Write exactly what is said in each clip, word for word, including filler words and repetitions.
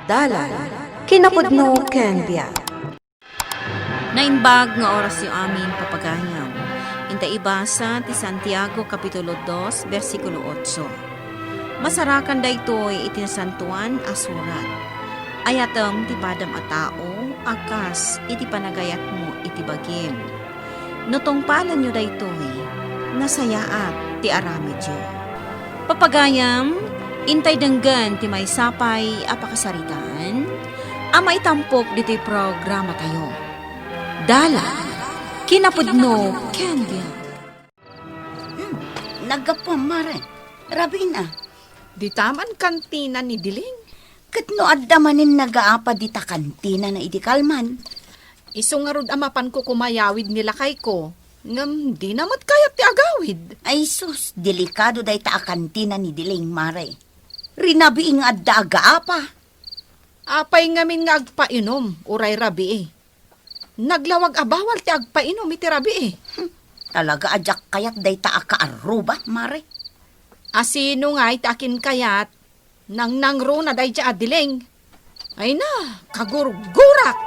Dalan, kinapudno ken biag. Naimbag nga orasyo amin, papagayam. Inta ibasa ti Santiago Kapitulo dos, bersikulo otso. Masarakan daytoy iti Nasantoan a Surat. Ayatem ti padam a tao a kas iti panagayatmo iti bagim. No tungpalenyo daytoy, nasayaat ti aramidyo. Papagayam, intay denggen ti maysa pay a pakasaritaan a maitampok ditoy programatayo. Dalan, kinapudno ken biag. Hmm, naggapuam, Mare. Rabiin a. Dita man kantina ni Diling. Ket no adda manen nagaapa dita kantina na idi kalman? Isu ngarud a mapanko kumayawid ni lakayko, ngem dina met kayat ti agawid. Ay sus, delikado dayta a kantina ni Diling, Mare. Rinabii nga adda agaapa. Apay ngamin nga agpainom, uray rabii? Naglawag a bawal ti agpainom iti rabii. Hmm, talaga a diak kayat dayta a kaarruba, Mare. A sino ngay ti akinkayat? Nangnangruna daydiay a Diling. Ay na, kagurgurak!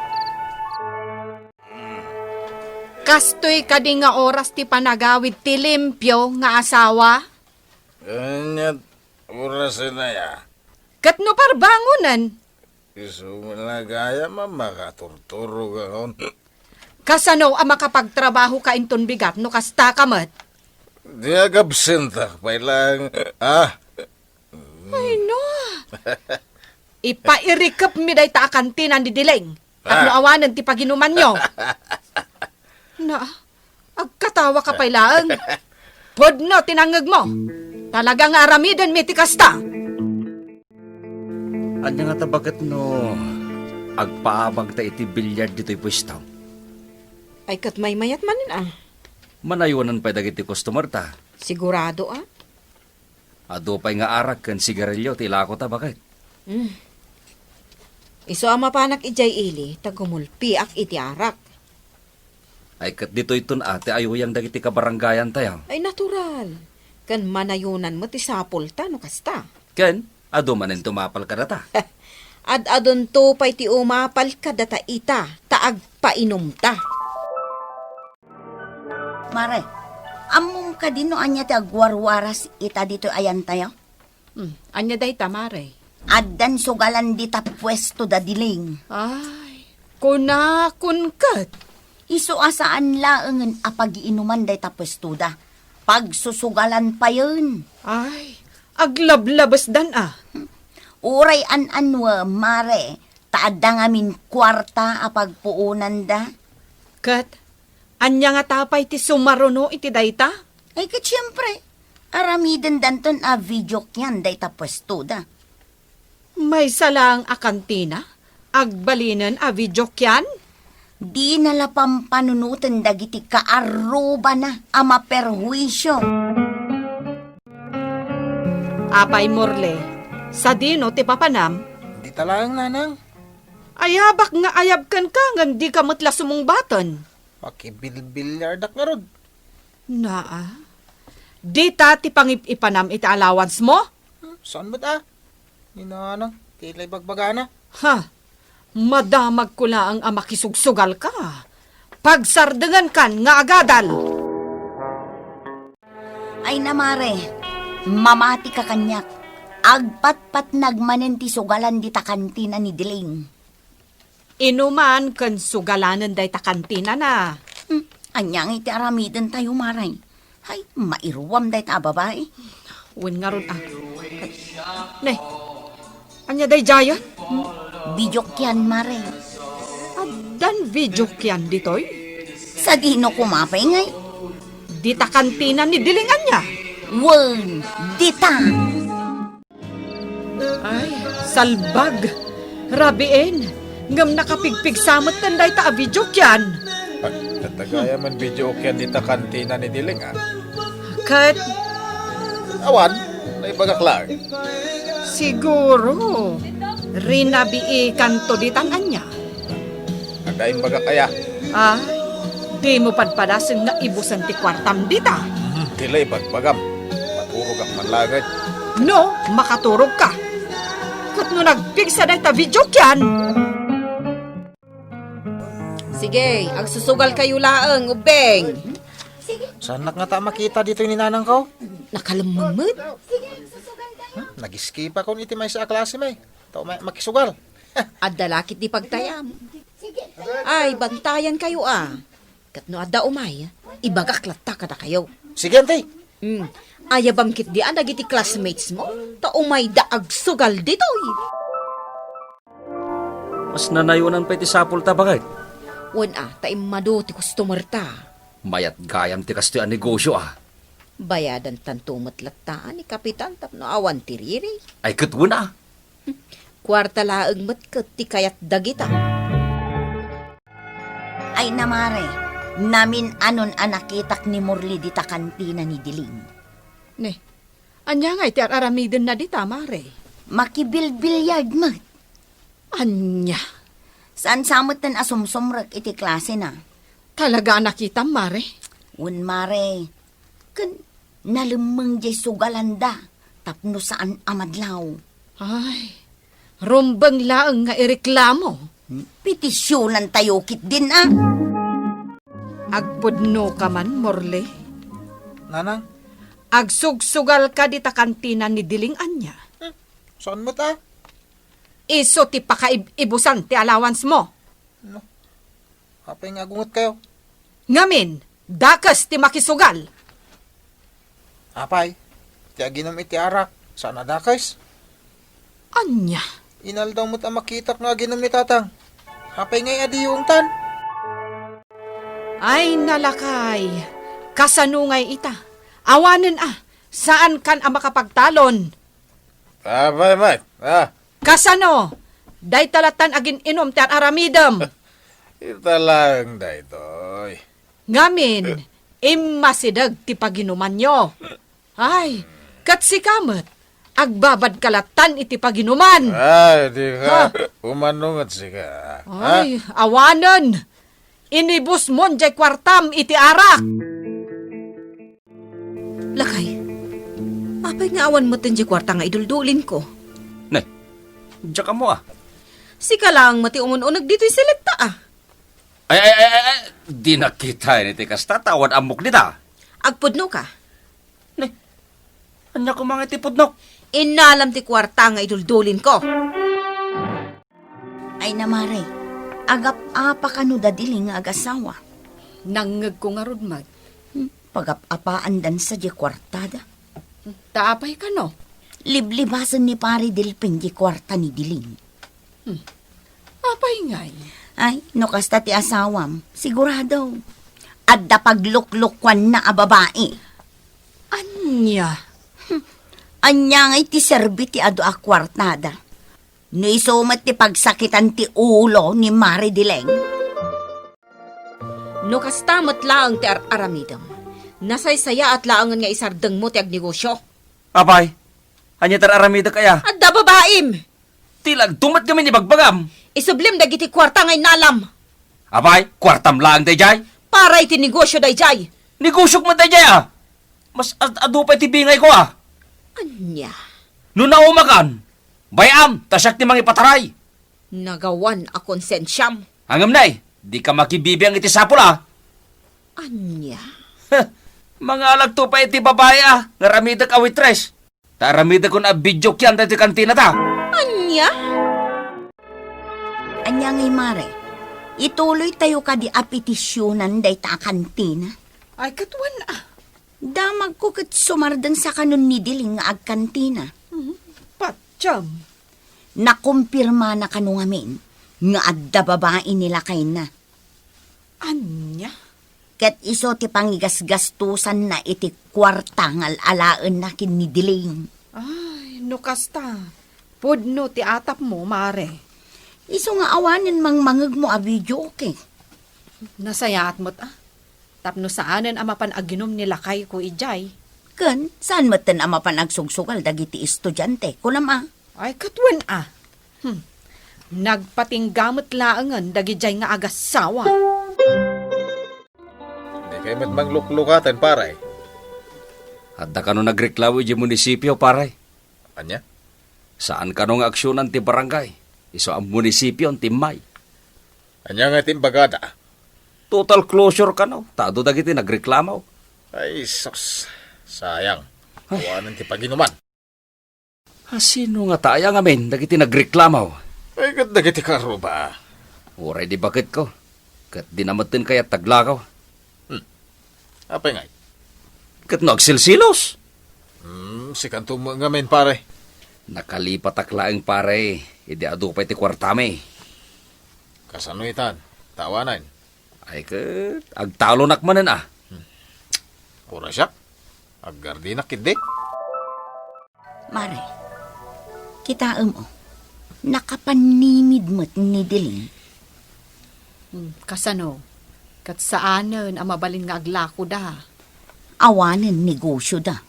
Kastoy kadi nga oras ti panagawid ti limpio nga asawa? Aniat orasen aya? Ket no parbangonen? Isu met la gayam a makaturturog a. Kasano a makapagtrabahoka inton bigat no kastaka met? Di agabsentak pay laeng, ah. Ay, no. Ipairikepmi dayta a kantina ni Diling. Tapno Ah. awanen ti paginumanyo. Na, agkatawa ka pay laeng. Pudno ti nangngegmo. Talaga nga aramidenmi ti kasta. Ania ngata baket no agpaabagta iti billiard ditoy puesto? Ay, ket maymayat manen a. Manayonan pay dagiti customer ta. Sigurado a. Adu pay nga arak ken sigarilyo ti ilako ta baket. Hmm. Isu a mapanak idiay ili, ta gumulpiak iti arak. Ay, ket ditoyton a ti ayuyang dagiti kabarangayan tayo. Ay, natural. Ken manayonan met ti sapulta no kasta. Ken, adu manen tumapal kadata. Ad-adunto pay ti umapal kadata ita, ta agpainumta. Mare, ammom kadi no ania ti agwarwaras ita ditoy ayantayo? Hmm, ania dayta, Mare? Addan sugalan dita puesto da Diling. Ay, kunakon ket. Isu a saan laengen a pagiinuman dayta puestoda. Pagsusugalan payen. Ay, aglablabesdan a. Uray an-annuem, Mare, ta adda ngamin kuarta a pagpuonanda. Ket, ania ngata pay ti sumaruno iti dayta? Ay, ket siempre, aramidendanton a videokean dayta puestoda. Maysa laeng a kantina? Agbalinen a videokean? Dina la pampanunoten dagiti kaarrubana a maperhuisio. Apay, Morle, sadino ti papanam? Dita laeng, Nanang. Ayabak nga ayab kenka ngem dika met la sumungbaten. Makibilbiliardak ngarud. Naa. Dita ti pangip-ipanam iti allowance mo? Hmm, saan met a? Ni Nanang, ti la ibagbagana. Ha? Madamagko laeng a makisugsugalka. Pagsardengenkan nga agadal. Ay na, Mare, mamatika kaniak. Agpatpatnag manen ti sugalan dita kantina ni Diling. Inuman ken sugalanen dayta kantinana. Hmm, ania ngay ti aramidentayo, Mare? Hay, mairuam dayta a babai. Wen ngarud a. Ne, ania daydiayen? Videokean, Mare. Addan videokean ditoy? Sadino koma pay ngay? Dita kantina ni Diling ania? Wen, dita. Ay, salbag. Rabiin. Ngem nakapigpigsa met dayta a videokean. Ah, tatagaya man videokean dita kantina ni Diling, ah. Ket awan, naibagak laeng. Siguro, rinabiikanto ditan ania? Adda imbagak aya? Ah, dimo padpadasen nga ibusen ti kuartam dita. Hmm, ti la ibagbagam. Maturogak man laeng. No, makaturogka. Ket no nagpigsa dayta video ken. Sige, agsusugal kayo laeng, ubbing. Saannak ngata a makita ditoy ni nanangko? Nakalemmeng met. Hmm, nag-skip ako iti maysa a klase, may. Tao may makisugal. Adda lakit di pagtayam. Ay, bantayan kayo, ah. Ket no adda umay, ibagak latta kadakayo. Sige, anti. Hmm. Ayabam ketdi a dagiti classmates mo, ta umayda agsugal ditoy. Mas nanayonan pay ti sapulta, baket. Wen a, ta immadu ti customerta. Mayat gayam ti kastoy a negosyo, a. Bayadantanto met latta a ni Kapitan tapno awan ti riri. Ay, ket wen a. Kuarta laeng met ket ti kayat dagita. Ay na, mare, namin-anon a nakitak ni Morli dita kantina ni Diling. Ne, ania ngay ti ar-aramidenna dita, mare? Makibilbiliard met. Ania? Saan sa metten a sumsumrek iti klasena. Talaga a nakitam, mare? Wen, mare. Ken nalemmeng jay sugalanda tapno saan a madlaw. Ay, rumbeng laeng nga ireklamo. Petisyonantayo ketdin a. Agpudno ka man, Morle? Nanang? Agsugsugal ka dita kantina ni Diling ania? Hmm, saan met a? Isu ti pakaib-ibusan ti allowance mo. No. Apay nga agunget kayo? Ngamin, dakes ti makisugal. Apay, ti aginum iti arak, saan a dakes? Ania? Inaldaw met a makitak nga aginum ni Tatang. Apay ngay a diyo ungtan? Ay, nalakay. Kasano ngay ita? Awanen a, saan kan a makapagtalon. Apay met, ah? Kasano? Dayta lattan agin-inum ti ar-aramidem. Ita laeng daytoy. Ngamin, immasideg ti paginumanyo. Ay, ket sika met, agbabad ka lattan iti paginuman. Ay, di ka. Ha? Umano met sika, ha? Ay, awanen. Inibusmon jay kuartam iti arak. Lakay, apay nga awan metten jay kuarta nga iduldulinko? Ne, diak ammo a. Sika laeng met ti umun-uneg ditoy selekta a. Ay, ay, ay, ay, ay, di nakita ni ti kasta, ta awan ammok dita. Agpudno ka? Ne, ania koma nga ti pudnok? Innalam ti kuarta nga iduldulinko. Ay na, mare, agap-apa kano da Diling nga agasawa? Nangngegko ngarud met. Hmm, pagap-apaandan sa di kuartada. Ta apay kano? Liblibasen ni Pare Delpin di kuarta ni Diling. Hmm. Apay ngay? Ay, no kasta ti asawam, sigurado. Adda pagluklukuanna a babai. Ania? Hmm. Ania ngay ti serbi ti adu a kuartada? No isu met ti pagsakitan ti ulo ni Mare Dileng. No kasta met laeng ti ar-aramidem, nasaysayaat laengen nga isardengmo ti agnegosio. Apay, ania ti ar-aramidek aya? Adda babaim! Ti lagdo met ngamin ibagbagam. Isublim dagiti kuarta nga innalam. Apay, kuartam laeng daydiay? Para iti negosio daydiay. Negosiok met daydiay a? Mas ad-adu pay ti bingayko a. Ania? No naumakan, bay-am, ta siak ti mangipataray. Nagawan a konsensiam. Ngem nay, dika makibibiang iti sapul a. Ania? Heh, mangalagto pay iti babai a nga aramidek a waitress. Ta aramidekon a video kian daytoy kantinata. Ania? Ania ngay, mare? Ituloytayo kadi a petisionan dayta a kantina? Ay, ket wen a. Damagko ket sumardeng sa kanon ni Diling nga agkantina. Mhm. Patiem. Nakumpirmana kano ngamin nga adda babai ni lakayna. Ania? Ket isu ti pangigasgastosanna iti kuarta nga al-alaenna ken ni Diling. Ay, no kasta, pudno ti atapmo, mare. Isu nga awanen mangmangegmo a video, okay? Nasayaat met a. Tapno saanen a mapan aginum ni lakayko idiay. Ken saan metten a mapan agsugsugal dagiti estudiante, kunam a? Ay, ket wen a. Hmm. Nagpatingga met laengen dagidiay nga agasawa. Dikay met mangluklukaten, pare. Adda kano nagreklamo idiay munisipio, pare? Ania? Saan kano nga aksyonan ti barangay, isu a munisipion ti immay. Ania nga ti imbagada? Total closure kano, ta adu dagiti nagreklamo. Ay, sus. Sayang. Ay. Awanen ti paginuman. A, sino ngata aya ngamin dagiti nagreklamo? Ay, ket dagiti kaarruba. Uray di baketko, ket di na metten kayat taglakaw. Hmm. Apay ngay? Ket no agsilsilos? Hmm, sikanto met ngamin, pare. Nakalipatak laeng, pare, idi adu pay ti kuartami. Kasano itan? Tawanen? Ay ket, agtalonak manen a. Kura siak. Aggardinak ketdi. Mare, kitaem, o. Nakapanimid met ni Dilin. Hmm, kasano? Ket saanen a mabalin nga aglakoda. Awanen negosioda.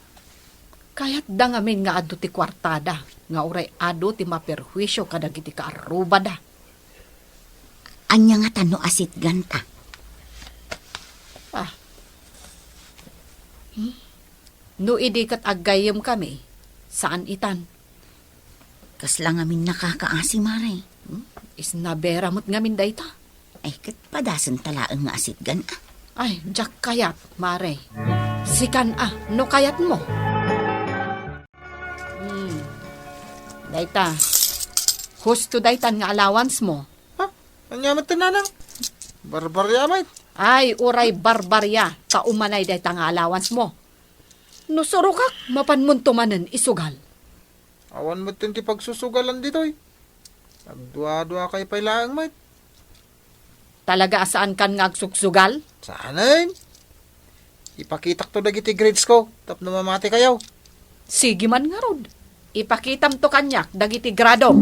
Kayatda ngamin nga adu ti kuartada, nga uray adu ti maperhuisio kadagiti kaarrubada. Ania ngata no asitganta? Ah. Hmm? No idi ket aggayyemkami, saan itan. Kasla ngamin nakakaasi, Mare. Hmm? Isnabera met ngamin dayta. Ay, ket padasenta laeng nga asitgan, a. Ay, diak kayat, Mare. Sikan a, no kayatmo. Hmm. Dayta. Husto daytan nga allowance mo. Ha? Ania met ti nanang? Barbarya met. Ay, uray barbarya, ta umanay dayta nga allowance mo. No surokak, mapanmonto manen isugal. Awan met ti pagsusugalan ditoy. Agdua-duakay pay laeng met. Talaga a saankan nga agsuksugal? Saanen? Ipakitakto dagiti grades ko tapno mamatikayo. Sige man ngarud. Ipakitamto kaniak dagiti gradom.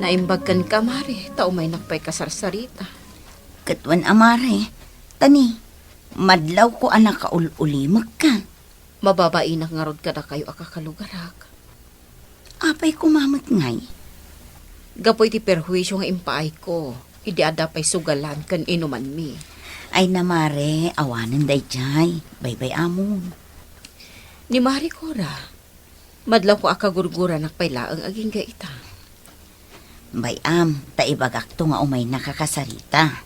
Naimbag kenka, Mare, ta umaynak pay kasarsarita. Ket wen a, Mare, ta ni, madlawko a nakaul-ulimekka. Mababainak ngarud kadakayo a kakalugarak. Apay koma met ngay? Gapu iti perhuisio nga impaayko, idi adda pay sugalan ken inumanmi. Ay na, Mare, awanen daydiay. Baybay-amon. Ni Mare Cora, madlawko a kagurguranak pay laeng agingga ita. Bay-am, ta ibagakto nga umaynaka kasarita.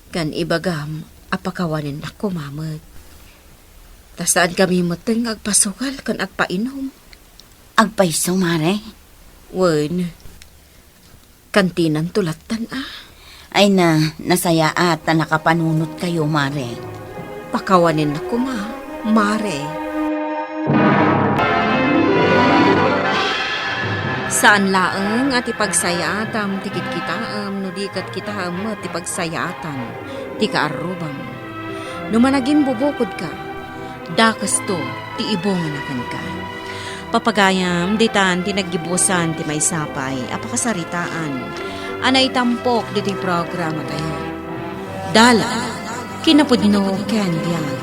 Ken ibagam a pakawanennak koma met. Ta saankami metten nga agpasugal ken agpainum. Agpayso, Mare? Wen, kantinanto lattan a. Ay na, nasayaat ta nakapanunotkayo, Mare. Pakawanennak koma, Mare. Saan laeng a ti pagsayaatam ti kitkitaem no di ket kitaem met ti pagsayaatan ti kaarrubam. No managimbubukodka, dakesto ti ibungana kenka. Papagayam, ditan ti naggibusan ti maysa pay a pakasaritaan a naitampok ditoy programatayo. Dala, kinapudno ken biag.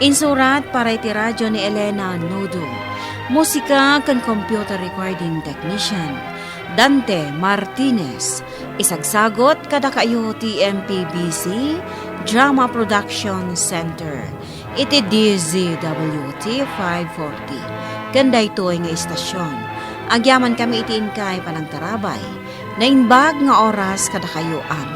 Insurat para iti radyo ni Elena Nudo. Musika ken computer recording technician, Dante Martinez. Isagsagot kadakayo ti M P B C Drama Production Center iti D Z W T five forty. Ken daytoy nga istasyon, agyamankami iti inkay panangtarabay. Naimbag nga oras kadakayo amin.